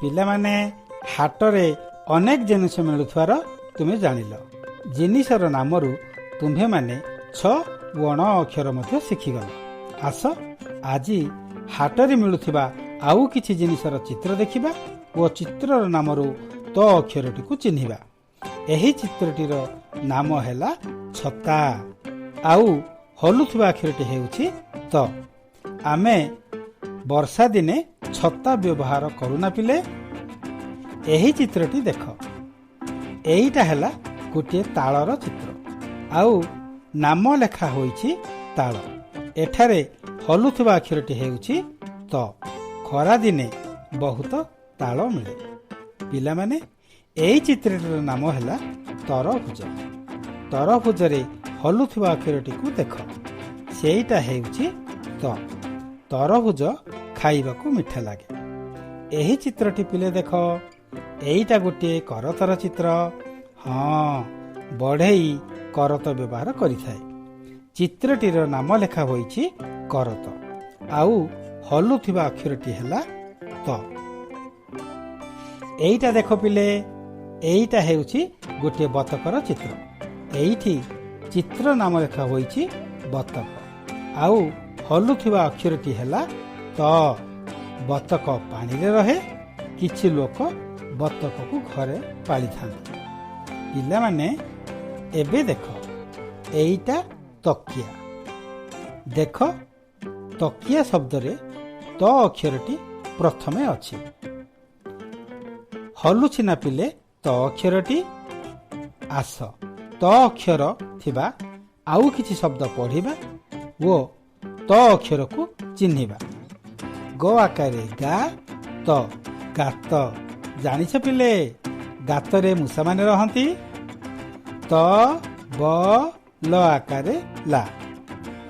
ପିଲାମାନେ, ହାଟରେ ଅନେକ ଜିନିଷ ମିଳୁଥିବାର ତୁମେ ଜାଣିଲ। ଜିନିଷର ନାମରୁ ତୁମ୍ଭେମାନେ ଛ ଓ ଣ ଅକ୍ଷର ମଧ୍ୟ ଶିଖିଗଲ। ଆସ, ଆଜି ହାଟରେ ମିଳୁଥିବା ଆଉ କିଛି ଜିନିଷର ଚିତ୍ର ଦେଖିବା ଓ ଚିତ୍ରର ନାମରୁ ତ ଅକ୍ଷରଟିକୁ ଚିହ୍ନିବା। ଏହି ଚିତ୍ରଟିର ନାମ ହେଲା ଛତା, ଆଉ ହଲୁଥିବା ଅକ୍ଷରଟି ହେଉଛି ତ। ଆମେ ବର୍ଷା ଦିନେ ଛତା ବ୍ୟବହାର କରୁନା ପିଲେ? ଏହି ଚିତ୍ରଟି ଦେଖ। ଏଇଟା ହେଲା ଗୋଟିଏ ତାଳର ଚିତ୍ର, ଆଉ ନାମ ଲେଖା ହୋଇଛି ତାଳ। ଏଠାରେ ହଲୁଥିବା ଅକ୍ଷରଟି ହେଉଛି ତ। ଖରାଦିନେ ବହୁତ ତାଳ ମିଳେ। ପିଲାମାନେ, ଏହି ଚିତ୍ରଟିର ନାମ ହେଲା ତରଭୁଜ। ତରଭୁଜରେ ହଲୁଥିବା ଅକ୍ଷରଟିକୁ ଦେଖ, ସେଇଟା ହେଉଛି ତ। ତରଭୁଜ ଖାଇବାକୁ ମିଠା ଲାଗେ। ଏହି ଚିତ୍ରଟି ପିଲେ ଦେଖ, ଏଇଟା ଗୋଟିଏ କରତର ଚିତ୍ର। ହଁ, ବଢ଼େଇ କରତ ବ୍ୟବହାର କରିଥାଏ। ଚିତ୍ରଟିର ନାମ ଲେଖା ହୋଇଛି କରତ, ଆଉ ହଲୁଥିବା ଅକ୍ଷରଟି ହେଲା ତ। ଏଇଟା ଦେଖ ପିଲେ, ଏଇଟା ହେଉଛି ଗୋଟିଏ ବତକର ଚିତ୍ର। ଏଇଠି ଚିତ୍ର ନାମ ଲେଖା ହୋଇଛି ବତକ, ଆଉ ହଲୁଥିବା ଅକ୍ଷରଟି ହେଲା ତ। ବତକ ପାଣିରେ ରହେ। କିଛି ଲୋକ ବତକକୁ ଘରେ ପାଳିଥାନ୍ତି। ପିଲାମାନେ, ଏବେ ଦେଖ, ଏଇଟା ତକିଆ। ଦେଖ, ତକିଆ ଶବ୍ଦରେ ତ ଅକ୍ଷରଟି ପ୍ରଥମେ ଅଛି। ହଲୁଛି ନା ପିଲେ ତ ଅକ୍ଷରଟି? ଆସ, ତ ଅକ୍ଷର ଥିବା ଆଉ କିଛି ଶବ୍ଦ ପଢ଼ିବା ଓ ତ ଅକ୍ଷରକୁ ଚିହ୍ନିବା। ଗ ଆକାରେ ଗା ତ, ଗାତ। ଜାଣିଛ ପିଲେ, ଗାତରେ ମୂଷାମାନେ ରହନ୍ତି। ତ ବ ଲ ଆକାରେ ଲା,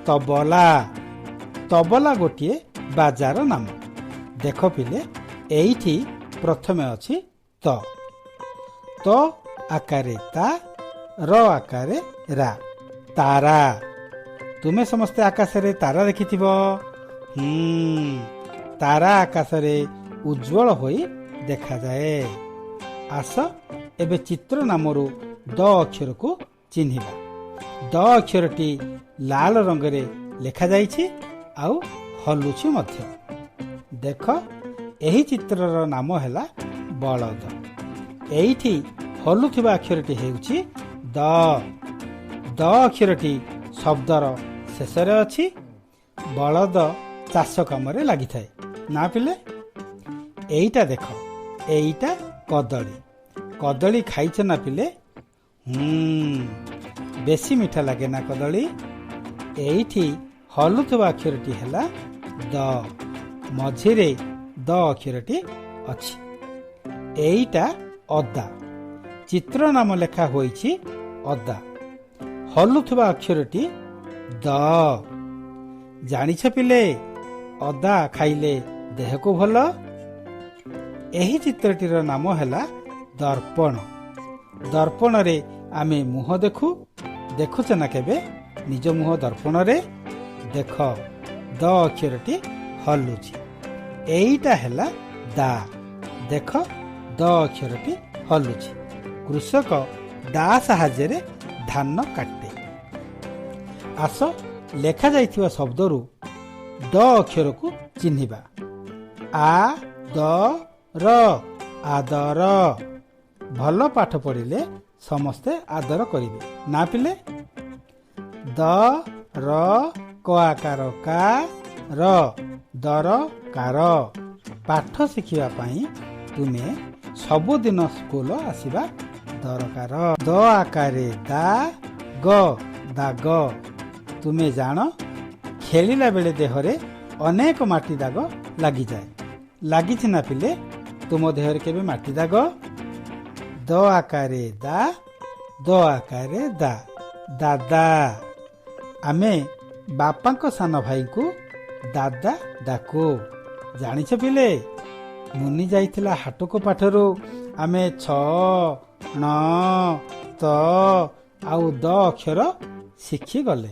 ତବଲା। ତବଲା ଗୋଟିଏ ବାଜାର ନାମ। ଦେଖ ପିଲେ, ଏଇଠି ପ୍ରଥମେ ଅଛି ତ। ତ ଆକାରେ ତା, ର ଆକାରେ ରା, ତାରା। ତୁମେ ସମସ୍ତେ ଆକାଶରେ ତାରା ଦେଖିଥିବ। ତାରା ଆକାଶରେ ଉଜ୍ଜ୍ୱଳ ହୋଇ ଦେଖାଯାଏ। ଆସ, ଏବେ ଚିତ୍ର ନାମରୁ ଦ ଅକ୍ଷରକୁ ଚିହ୍ନିବା। ଦ ଅକ୍ଷରଟି ଲାଲ ରଙ୍ଗରେ ଲେଖାଯାଇଛି ଆଉ ହଲୁଛି ମଧ୍ୟ। ଦେଖ, ଏହି ଚିତ୍ରର ନାମ ହେଲା ବଳଦ। ଏଇଠି ହଲୁଥିବା ଅକ୍ଷରଟି ହେଉଛି ଦ। ଦ ଅକ୍ଷରଟି ଶବ୍ଦର ଶେଷରେ ଅଛି। ବଳଦ ଚାଷ କାମରେ ଲାଗିଥାଏ ନା ପିଲେ? ଏଇଟା ଦେଖ, ଏଇଟା କଦଳୀ। କଦଳୀ ଖାଇଛ ନା ପିଲେ? ବେଶୀ ମିଠା ଲାଗେ ନା କଦଳୀ? ଏଇଠି ହଲୁଥିବା ଅକ୍ଷରଟି ହେଲା ଦ। ମଝିରେ ଦ ଅକ୍ଷରଟି ଅଛି। ଏଇଟା ଅଦା। ଚିତ୍ର ନାମ ଲେଖା ହୋଇଛି ଅଦା। ହଲୁଥିବା ଅକ୍ଷରଟି ଦ। ଜାଣିଛ ପିଲେ, ଅଦା ଖାଇଲେ ଦେହକୁ ଭଲ। ଏହି ଚିତ୍ରଟିର ନାମ ହେଲା ଦର୍ପଣ। ଦର୍ପଣରେ ଆମେ ମୁହଁ ଦେଖୁ। ଦେଖୁଛ ନା କେବେ ନିଜ ମୁହଁ ଦର୍ପଣରେ? ଦେଖ, ଦ ଅକ୍ଷରଟି ହଲୁଛି। ଏଇଟା ହେଲା ଦା। ଦେଖ, ଦ ଅକ୍ଷରଟି ହଲୁଛି। କୃଷକ ଦା ସାହାଯ୍ୟରେ ଧାନ କାଟେ। ଆସ, ଲେଖାଯାଇଥିବା ଶବ୍ଦରୁ ଦ ଅକ୍ଷରକୁ ଚିହ୍ନିବା। ଆ ଦ ର, ଆଦର। ଭଲ ପାଠ ପଢ଼ିଲେ ସମସ୍ତେ ଆଦର କରିବେ ନା ପିଲେ? ଦ ର କ ଆକାର କା ର, ଦରକାର। ପାଠ ଶିଖିବା ପାଇଁ ତୁମେ ସବୁଦିନ ସ୍କୁଲ ଆସିବା ଦରକାର। ଦ ଆକାରେ ଦା ଗ, ଦାଗ। ତୁମେ ଜାଣ, ଖେଳିଲା ବେଳେ ଦେହରେ ଅନେକ ମାଟି ଦାଗ ଲାଗିଯାଏ। ଲାଗିଛି ନା ପିଲେ ତୁମ ଦେହରେ କେବେ ମାଟି ଦାଗ? ଦ ଆକାରେ ଦା, ଦ ଆକାରେ ଦା, ଦାଦା। ଆମେ ବାପାଙ୍କ ସାନ ଭାଇଙ୍କୁ ଦାଦା ଡାକୁ। ଜାଣିଛ ପିଲେ, ମୁନି ଯାଇଥିଲା ହାଟକୁ ପାଠରୁ ଆମେ ଛ ଣ ତ ଆଉ ଦ ଅକ୍ଷର ଶିଖିଗଲେ।